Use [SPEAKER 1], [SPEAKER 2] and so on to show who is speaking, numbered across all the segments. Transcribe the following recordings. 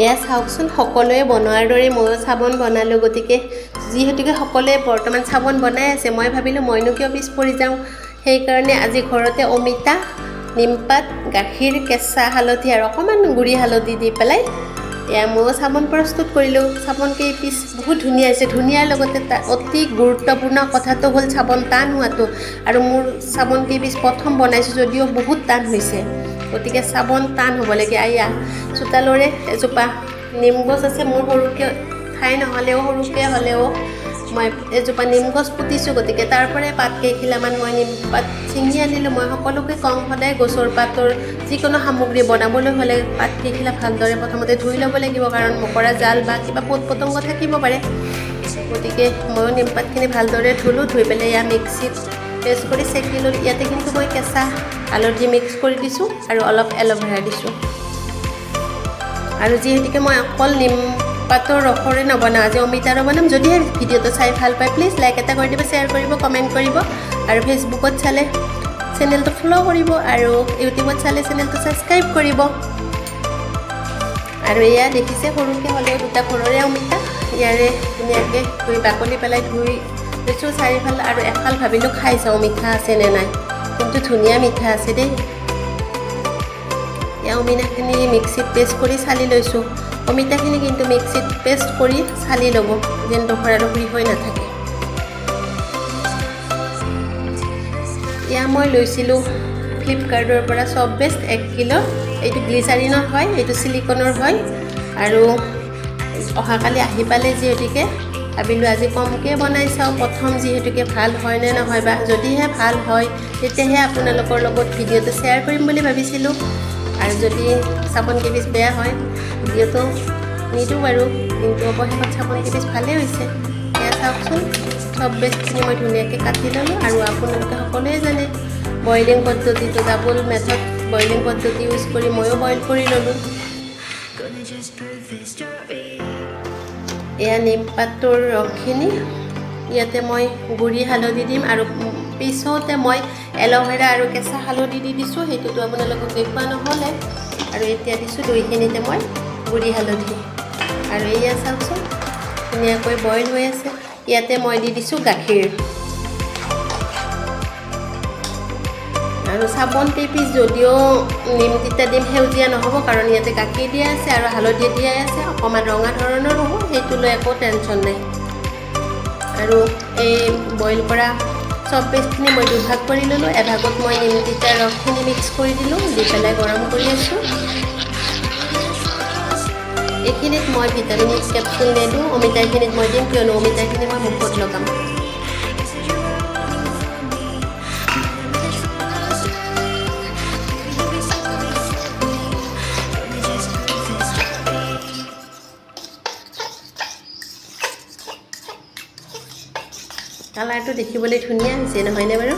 [SPEAKER 1] এয়া চাওকচোন, সকলোৱে বনোৱাৰ দৰে ময়ো চাবোন বনালোঁ। গতিকে যিহেতুকে সকলোৱে বৰ্তমান চাবোন বনাই আছে, মই ভাবিলোঁ মইনো কিয় পিছ পৰি যাওঁ। সেইকাৰণে আজি ঘৰতে অমিতা, নিমপাত, গাখীৰ, কেঁচা হালধি আৰু অকণমান গুড়ি হালধি দি পেলাই এয়া ময়ো চাবোন প্ৰস্তুত কৰিলোঁ। চাবোন কেইপিচ বহুত ধুনীয়া হৈছে। ধুনীয়াৰ লগতে অতি গুৰুত্বপূৰ্ণ কথাটো হ'ল চাবোন টান হোৱাটো। আৰু মোৰ চাবোন কেইপিচ প্ৰথম বনাইছোঁ যদিও বহুত টান হৈছে, গতিকে চাবোন টান হ'ব লাগে। এয়া চোতালৰে এজোপা নিম গছ আছে, মোৰ সৰুকৈ ঠাই নহ'লেও সৰুকৈ হ'লেও মই এজোপা নিম গছ পুতিছোঁ। গতিকে তাৰ পৰাই পাত কেইখিলামান মই নিম পাত ছিঙি আনিলোঁ। মই সকলোকে কওঁ, সদায় গছৰ পাতৰ যিকোনো সামগ্ৰী বনাবলৈ হ'লে পাত কেইখিলা ভালদৰে প্ৰথমতে ধুই ল'ব লাগিব, কাৰণ মকৰা জাল বা কিবা পোক পতংগ থাকিব পাৰে। গতিকে ময়ো নিমপাতখিনি ভালদৰে ধুলোঁ, ধুই পেলাই এয়া মিক্সিত পেষ্ট কৰি চেকি ল'লোঁ। ইয়াতে কিন্তু মই কেঁচা হালধি মিক্স কৰি দিছোঁ আৰু অলপ এল'ভেৰা দিছোঁ। আৰু যিহেতুকে মই অকল নিম পাতৰ ৰসৰে নবনাওঁ, আজি অমিতাৰো বনাম। যদিহে ভিডিঅ'টো চাই ভাল পায় প্লিজ লাইক এটা কৰি দিব, শ্বেয়াৰ কৰিব, কমেণ্ট কৰিব। আৰু ফেচবুকত চালে চেনেলটো ফ'ল' কৰিব আৰু ইউটিউবত চালে চেনেলটো ছাবস্ক্ৰাইব কৰিব। আৰু এয়া দেখিছে সৰুকৈ হ'লেও দুটা ঘৰৰে অমিতা, ইয়াৰে ধুনীয়াকৈ ধুই বাকলি পেলাই ধুই লৈছোঁ চাৰিফাল আৰু এফাল ভাবিলোঁ খাই চাওঁ মিঠা আছে নে নাই, কিন্তু ধুনীয়া মিঠা আছে দেই। এয়া অমিতাখিনি মিক্সিত পেষ্ট কৰি চালি লৈছোঁ। অমিতাখিনি কিন্তু মিক্সিত পেষ্ট কৰি চালি ল'ব, যেন ডোখৰা ডুখৰি হৈ নাথাকে। এয়া মই লৈছিলোঁ ফ্লিপকাৰ্টৰ পৰা চব বেষ্ট 1 কিলো। এইটো গ্লিচাৰিনৰ হয়, এইটো চিলিকনৰ হয়। আৰু অহাকালি আহি পালে যিহেতুকে ভাবিলোঁ আজি কমকৈ বনাই চাওঁ প্ৰথম, যিহেতুকে ভাল হয় নে নহয়, বা যদিহে ভাল হয় তেতিয়াহে আপোনালোকৰ লগত ভিডিঅ'টো শ্বেয়াৰ কৰিম বুলি ভাবিছিলোঁ। আৰু যদি চাবোন কেইপিচ বেয়া হয় ভিডিঅ'টো নিদিওঁ বাৰু, কিন্তু অৱশেষত চাবোন কেইপিচ ভালেই হৈছে। এয়া চাওকচোন, চব বেষ্টখিনি মই ধুনীয়াকৈ কাটি ল'লোঁ। আৰু আপোনালোকে সকলোৱে জানে বইলিং পদ্ধতিটো, ডাবল মেথড বইলিং পদ্ধতি ইউজ কৰি ময়ো বইল কৰি ল'লোঁ। এয়া নিমপাতৰ ৰসখিনি ইয়াতে মই গুড়ি হালধি দিম আৰু পিছতে মই এল'ভেৰা আৰু কেঁচা হালধি দি দিছোঁ, সেইটোতো আপোনালোকক দেখুওৱা নহ'লে। আৰু এতিয়া দিছোঁ দৈখিনিতে মই গুড়ি হালধি। আৰু এয়া চাওকচোন ধুনীয়াকৈ বইল হৈ আছে। ইয়াতে মই দি দিছোঁ গাখীৰ। আৰু চাবোন কেইপিচ যদিও নিম তিতা দিম সেউজীয়া নহ'ব, কাৰণ ইয়াতে গাখীৰ দিয়া আছে আৰু হালধি দিয়া আছে, অকণমান ৰঙা ধৰণৰ হ'ব, সেইটো লৈ একো টেনশ্যন নাই। আৰু এই বইল কৰা চব পেষ্টখিনি মই দুভাগ কৰি ল'লোঁ। এভাগত মই নিম তিতাৰ ৰসখিনি মিক্স কৰি দিলোঁ, দি পেলাই গৰম কৰি আছোঁ। এইখিনিত মই ভিটামিন ই কেপচুল নিদিওঁ, অমিতাখিনিত মই দিম, কিয়নো অমিতাখিনি মই মুখত লগাম। কালাৰটো দেখিবলৈ ধুনীয়া হৈছে নহয়নে বাৰু?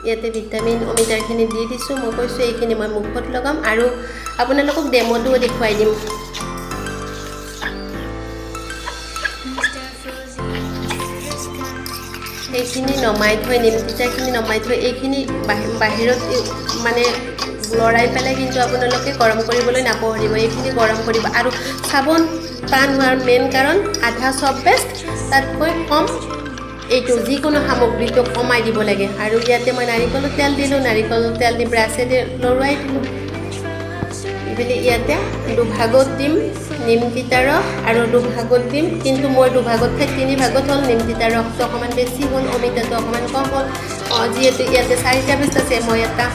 [SPEAKER 1] ইয়াতে ভিটামিন অমিতাৰখিনি দি দিছোঁ। মই কৈছোঁ এইখিনি মই মুখত লগাম আৰু আপোনালোকক ডেম'টোও দেখুৱাই দিম। সেইখিনি নমাই থৈ, নিম তিতাখিনি নমাই থৈ এইখিনি বাহিৰত মানে লৰাই পেলাই কিন্তু আপোনালোকে গৰম কৰিবলৈ নাপাহৰিব, এইখিনি গৰম কৰিব। আৰু চাবোন টান হোৱাৰ মেইন কাৰণ আধা চব বেষ্ট, তাতকৈ কম এইটো যিকোনো সামগ্ৰীটো কমাই দিব লাগে। আৰু ইয়াতে মই নাৰিকলৰ তেল দিলোঁ, নাৰিকলৰ তেল দি ব্ৰাছেৰে লৰুৱাই দিলোঁ। এইফালে ইয়াতে দুভাগত দিম নিম তিতা ৰস আৰু দুভাগত দিম, কিন্তু মই দুভাগত ঠাইত তিনি ভাগত হ'ল। নিম তিতা ৰসটো অকণমান বেছি হ'ল, অমিতাটো অকণমান কম হ'ল। যিহেতু ইয়াতে চাৰিটা বেষ্ট আছে, মই এটা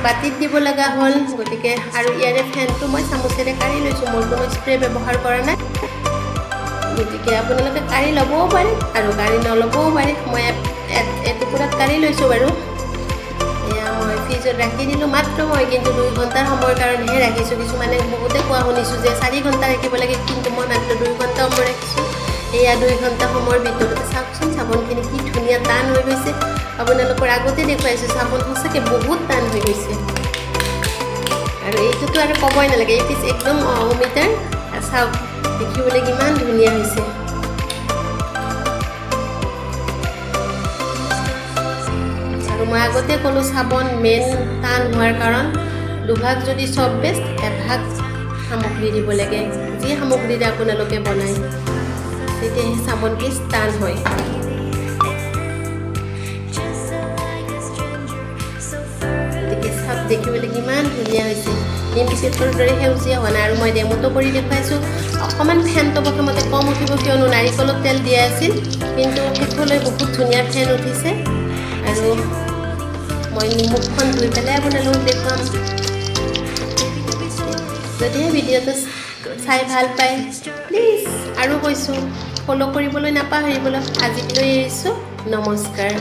[SPEAKER 1] বাতিত দিব লগা হ'ল। গতিকে আৰু ইয়াৰে ফেনটো মই চামুচেৰে কাঢ়ি লৈছোঁ, মোৰ কোনো স্প্ৰে ব্যৱহাৰ কৰা নাই। গতিকে আপোনালোকে কাঢ়ি ল'বও পাৰে আৰু কাঢ়ি নল'বও পাৰে। মই এটুকুৰাত কাঢ়ি লৈছোঁ বাৰু। এয়া মই ফ্ৰিজত ৰাখি দিলোঁ মাত্ৰ, মই কিন্তু 2 ঘণ্টাৰ সময়ৰ কাৰণেহে ৰাখিছোঁ। কিছুমানে বহুতে কোৱা শুনিছোঁ যে 4 ঘণ্টা ৰাখিব লাগে, কিন্তু মই মাত্ৰ 2 ঘণ্টা সময় ৰাখিছোঁ। এয়া 2 ঘণ্টা সময়ৰ ভিতৰতে চাওকচোন চাবোনখিনি কি ধুনীয়া টান হৈ গৈছে। আপোনালোকৰ আগতে দেখুৱাইছোঁ, চাবোন সঁচাকৈ বহুত টান হৈ গৈছে। আৰু এইটোতো আৰু ক'বই নালাগে, এই পিচ একদম অমিতাৰ চাওক দেখিবলৈ কিমান ধুনীয়া হৈছে। মই আগতে ক'লোঁ, চাবোন মেইন টান হোৱাৰ কাৰণ দুভাগ যদি চব বেষ্ট, এভাগ সামগ্ৰী দিব লাগে, যি সামগ্ৰীৰে আপোনালোকে বনায়, তেতিয়াহে চাবোন পিচ টান হয়।
[SPEAKER 2] Just like a stranger, so far.
[SPEAKER 1] গতিকে চাওক, দেখিবলৈ কিমান ধুনীয়া হৈছে। নিম বিস্কুটৰ দৰে সেউজীয়া হোৱা নাই। আৰু মই ডেমোটো কৰি দেখুৱাইছোঁ। অকণমান ফেনটো প্ৰথমতে কম উঠিব, কিয়নো নাৰিকলৰ তেল দিয়া আছিল, কিন্তু শেষলৈ বহুত ধুনীয়া ফেন উঠিছে। আৰু মই মুখখন ধুই পেলাই আপোনালোকক দেখুৱাম। যদিহে ভিডিঅ'টো চাই ভাল পায়, প্লিজ, আৰু কৈছোঁ, ফ'ল' কৰিবলৈ নাপাহৰিবলৈ। আজিলৈ এৰিছোঁ, নমস্কাৰ।